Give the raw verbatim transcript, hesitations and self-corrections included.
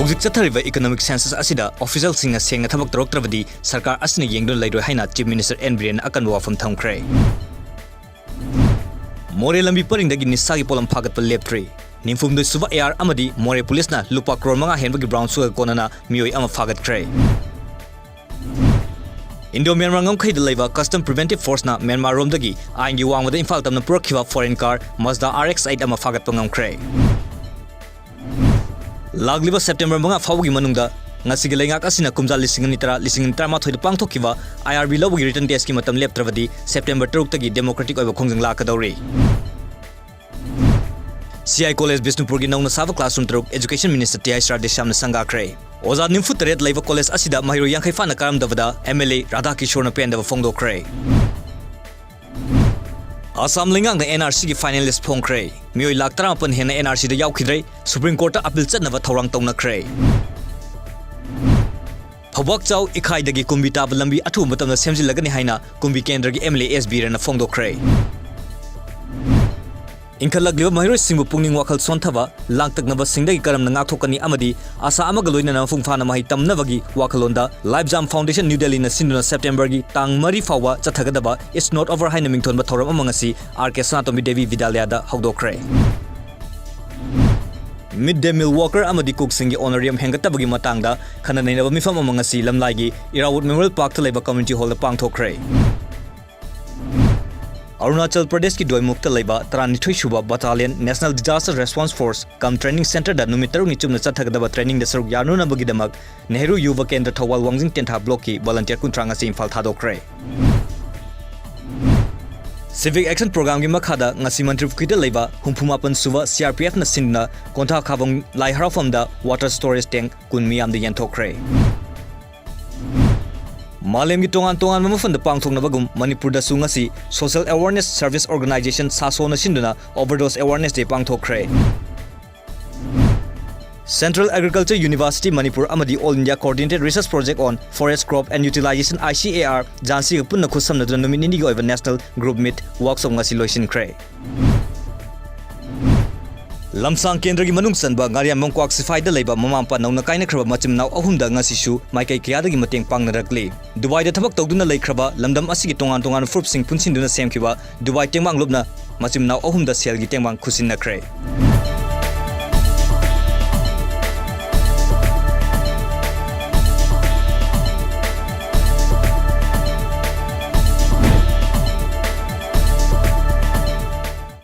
ꯍꯧꯖꯤꯛ ꯆꯠꯊꯔꯤꯕ economic census ꯑꯁꯤꯗ officialꯁꯤꯡꯅ ꯁꯦꯡꯅ ꯊꯕꯛ ꯇꯧꯔꯛꯇ꯭ꯔꯕꯗꯤ ꯁꯔꯀꯥꯔ ꯑꯁꯤꯅ ꯌꯦꯡꯗꯨꯅ ꯂꯩꯔꯣꯏ ꯍꯥꯏꯅ Chief Minister ꯑꯦꯟ ꯕꯤꯔꯦꯟꯅ ꯑꯀꯟꯕ ꯋꯥꯐꯝ ꯊꯝꯈ꯭ꯔꯦ꯫ ꯃꯣꯔꯦ ꯂꯝꯕꯤ ꯄꯔꯤꯡꯗꯒꯤ ꯅꯤꯁꯥꯒꯤ ꯄꯣꯠꯂꯝ ꯐꯥꯒꯠꯄ ꯂꯦꯞꯇ꯭ꯔꯤ꯫ ꯅꯤꯐꯨꯍꯨꯝꯗꯣꯏ ꯁꯨꯕ ꯑꯦ ꯑꯥꯔ ꯑꯃꯗꯤ ꯃꯣꯔꯦ ꯄꯨꯂꯤꯁꯅ ꯂꯨꯄꯥ ꯀ꯭ꯔꯣꯔ ꯃꯉꯥ ꯍꯦꯟꯕꯒꯤ brown sugarꯒ ꯀꯣꯟꯅꯅ ꯃꯤꯑꯣꯏ ꯑꯃ ꯐꯥꯒꯠꯈ꯭ꯔꯦ꯫ Indo Myanmar ꯉꯝꯈꯩꯗ ꯂꯩꯕ Custom Preventive Forceꯅ ꯃ꯭ꯌꯥꯟꯃꯥꯔꯔꯣꯝꯗꯒꯤ ꯑꯥꯏꯟꯒꯤ ꯋꯥꯡꯃꯗ ꯏꯝꯐꯥꯜ ꯇꯝꯅ ꯄꯨꯔꯛꯈꯤꯕ foreign car Mazda R X eight ꯑꯃ ꯐꯥꯒꯠꯄ ꯉꯝꯈ꯭ꯔꯦ꯫ ꯂꯥꯛꯂꯤꯕ September ꯃꯉꯥ ꯐꯥꯎꯕꯒꯤ ꯃꯅꯨꯡꯗ ꯉꯁꯤꯒꯤ ꯂꯩꯉꯥꯛ ꯑꯁꯤꯅ ꯀꯨꯝꯖꯥ ꯂꯤꯁꯤꯡ ꯑꯅꯤ ꯇꯔꯥ, ꯂꯤꯁꯤꯡ ꯑꯅꯤ ꯇꯔꯥꯃꯥꯊꯣꯏꯗ ꯄꯥꯡꯊꯣꯛꯈꯤꯕ I R B ꯂꯧꯕꯒꯤ written testꯀꯤ ꯃꯇꯝ ꯂꯦꯞꯇ꯭ꯔꯕꯗꯤ September ꯇꯔꯨꯛꯇꯒꯤ democratic ꯑꯣꯏꯕ ꯈꯣꯡꯖꯪ ꯂꯥꯛꯀꯗꯧꯔꯤ꯫ C I College ꯕꯤꯁꯅꯨꯄꯨꯔꯒꯤ ꯅꯧꯅ ꯁꯥꯕ classroom ꯇꯔꯨꯛ Education Minister ꯇꯤ ꯑꯥꯏ ꯁꯔꯗꯦꯁ꯭ꯌꯥꯝꯅ ꯁꯪꯒꯥꯈ꯭ꯔꯦ꯫ ꯑꯣꯖꯥ ꯅꯤꯐꯨ ꯇꯔꯦꯠ ꯂꯩꯕ college ꯑꯁꯤꯗ ꯃꯍꯩꯔꯣꯏ ꯌꯥꯡꯈꯩ ꯐꯥꯅ ꯀꯥꯔꯝꯗꯕꯗ M L A ꯔꯥꯙꯥꯀꯤꯁꯣꯔꯅ ꯄꯦꯟꯗꯕ ꯐꯣꯡꯗꯣꯛꯈ꯭ꯔꯦ꯫ ꯑꯁꯥꯝ ꯂꯩꯉꯥꯛꯅ N R Cꯒꯤ final list ꯐꯣꯡꯈ꯭ꯔꯦ꯫ ꯃꯤꯑꯣꯏ ꯂꯥꯈ ꯇꯔꯥꯃꯥꯄꯟ ꯍꯦꯟꯅ N R Cꯗ ꯌꯥꯎꯈꯤꯗ꯭ꯔꯦ꯫ Supreme Courtꯇ appeal ꯆꯠꯅꯕ ꯊꯧꯔꯥꯡ ꯇꯧꯅꯈ꯭ꯔꯦ꯫ ꯐꯧꯕꯥꯛꯆꯥꯎ ꯏꯈꯥꯏꯗꯒꯤ ꯀꯨꯝꯕꯤ ꯇꯥꯕ ꯂꯝꯕꯤ ꯑꯊꯨꯕ ꯃꯇꯝꯗ ꯁꯦꯝꯖꯤꯜꯂꯒꯅꯤ ꯍꯥꯏꯅ ꯀꯨꯝꯕꯤ ꯀꯦꯟꯗ꯭ꯔꯒꯤ M L A ꯑꯦꯁ ꯕꯤꯔꯦꯟꯅ ꯐꯣꯡꯗꯣꯛꯈ꯭ꯔꯦ꯫ ꯏꯟꯈꯠꯂꯛꯂꯤꯕ ꯃꯍꯩꯔꯣꯏꯁꯤꯡꯕꯨ ꯄꯨꯛꯅꯤꯡ ꯋꯥꯈꯜ ꯁꯣꯟꯊꯕ, ꯂꯥꯡꯇꯛꯅꯕꯁꯤꯡꯗꯒꯤ ꯀꯔꯝꯅ ꯉꯥꯛꯊꯣꯛꯀꯅꯤ ꯑꯃꯗꯤ ꯑꯥꯁꯥ ꯑꯃꯒ ꯂꯣꯏꯅꯅ ꯃꯄꯨꯡ ꯐꯥꯅ ꯃꯍꯩ ꯇꯝꯅꯕꯒꯤ ꯋꯥꯈꯜꯂꯣꯟꯗ Life Jam Foundation New Delhiꯅ ꯁꯤꯟꯗꯨꯅ Septemberꯒꯤ ꯇꯥꯡ ꯃꯔꯤ ꯐꯥꯎꯕ ꯆꯠꯊꯒꯗꯕ It's Not Over ꯍꯥꯏꯅ ꯃꯤꯡꯊꯣꯟꯕ ꯊꯧꯔꯝ ꯑꯃ ꯉꯁꯤ R K ꯁꯅꯥꯇꯣꯝꯕꯤ Devi ꯕꯤꯗ꯭ꯌꯥꯂꯌꯥꯗ ꯍꯧꯗꯣꯛꯈ꯭ꯔꯦ꯫ Mid day meal worker ꯑꯃꯗꯤ cookꯁꯤꯡꯒꯤ honorarium ꯍꯦꯟꯒꯠꯇꯕꯒꯤ ꯃꯇꯥꯡꯗ ꯈꯟꯅ ꯅꯩꯅꯕ ꯃꯤꯐꯝ ꯑꯃ ꯉꯁꯤ ꯂꯝꯂꯥꯏꯒꯤ Irawat Memorial Parkꯇ ꯂꯩꯕ community hallꯗ ꯄꯥꯡꯊꯣꯛꯈ꯭ꯔꯦ꯫ ꯑꯔꯨꯅꯥꯆꯜ ꯄ꯭ꯔꯗꯦꯁꯀꯤ ꯗꯣꯏꯃꯨꯛꯇ ꯂꯩꯕ ꯇꯔꯥꯅꯤꯊꯣꯏ ꯁꯨꯕ Battalion National Disaster Response Force cum Training Centreꯗ ꯅꯨꯃꯤꯠ ꯇꯔꯨꯛꯅꯤ ꯆꯨꯞꯅ ꯆꯠꯊꯒꯗꯕ trainingꯗ ꯁꯔꯨꯛ ꯌꯥꯅꯅꯕꯒꯤꯗꯃꯛ ꯅꯦꯍꯔꯨ ꯌꯨꯕ ꯀꯦꯟꯗ꯭ꯔ ꯊꯧꯕꯥꯜ ꯋꯥꯡꯖꯤꯡ ꯇꯦꯟꯊꯥ blockꯀꯤ volunteer ꯀꯨꯟꯊ꯭ꯔꯥ ꯉꯁꯤ ꯏꯝꯐꯥꯜ ꯊꯥꯗꯣꯛꯈ꯭ꯔꯦ꯫ Civic Action Programꯒꯤ ꯃꯈꯥꯗ ꯉꯁꯤ ꯃꯟꯇ꯭ꯔꯤꯄꯨꯈ꯭ꯔꯤꯗ ꯂꯩꯕ ꯍꯨꯝꯐꯨ ꯃꯥꯄꯟ ꯁꯨꯕ C R P Fꯅ ꯁꯤꯟꯗꯨꯅ ꯀꯣꯟꯊꯥ ꯈꯥꯕꯝ ꯂꯥꯏ ꯍꯔꯥꯎꯐꯝꯗ water storage tank ꯀꯨꯟ ꯃꯤꯌꯥꯝꯗ ꯌꯦꯟꯊꯣꯛꯈ꯭ꯔꯦ꯫ ꯃꯥꯂꯦꯝꯒꯤ ꯇꯣꯉꯥꯟ ꯇꯣꯉꯥꯟꯕ ꯃꯐꯝꯗ ꯄꯥꯡꯊꯣꯛꯅꯕꯒꯨꯝ ꯃꯅꯤꯄꯨꯔꯗꯁꯨ ꯉꯁꯤ Social Awareness Service Organisation ꯁꯥꯁꯣꯅ ꯁꯤꯟꯗꯨꯅ Overdose Awareness Day ꯄꯥꯡꯊꯣꯛꯈ꯭ꯔꯦ꯫ Central Agriculture University Manipur ꯑꯃꯗꯤ All India Coordinated Research Project on Forest Crop and Utilization, I C A R, ꯖꯥꯟꯁꯤꯒ ꯄꯨꯟꯅ ꯈꯨꯠꯁꯝꯅꯗꯨꯅ ꯅꯨꯃꯤꯠ ꯅꯤꯅꯤꯒꯤ ꯑꯣꯏꯕ National Group Meet Workshop ꯉꯁꯤ ꯂꯣꯏꯁꯤꯟꯈ꯭ꯔꯦ꯫ ꯂꯝꯁꯥꯡ ꯀꯦꯟꯗ꯭ꯔꯒꯤ ꯃꯅꯨꯡ ꯆꯟꯕ ꯉꯥꯔꯤꯌꯥꯟꯕꯝ ꯀ꯭ꯋꯥꯛ ꯁꯤꯐꯥꯏꯗ ꯂꯩꯕ ꯃꯃꯥ ꯃꯄꯥ ꯅꯧꯅ ꯀꯥꯏꯅꯈ꯭ꯔꯕ ꯃꯆꯤꯟ ꯃꯅꯥꯎ ꯑꯍꯨꯝꯗ ꯉꯁꯤꯁꯨ ꯃꯥꯏꯀꯩ ꯀꯌꯥꯗꯒꯤ ꯃꯇꯦꯡ ꯄꯥꯡꯅꯔꯛꯂꯤ꯫ ꯗꯨꯕꯥꯏꯗ ꯊꯕꯛ ꯇꯧꯗꯨꯅ ꯂꯩꯈ꯭ꯔꯕ ꯂꯝꯗꯝ ꯑꯁꯤꯒꯤ ꯇꯣꯉꯥꯟ ꯇꯣꯉꯥꯟꯕ ꯐꯨꯔꯨꯞꯁꯤꯡ ꯄꯨꯟꯁꯤꯟꯗꯨꯅ ꯁꯦꯝꯈꯤꯕ ꯗꯨꯕꯥꯏ ꯇꯦꯡꯕꯥꯡ ꯂꯨꯞꯅ ꯃꯆꯤꯟ ꯃꯅꯥꯎ ꯑꯍꯨꯝꯗ ꯁꯦꯜꯒꯤ ꯇꯦꯡꯕꯥꯡ ꯈꯨꯠꯁꯤꯟꯅꯈ꯭ꯔꯦ꯫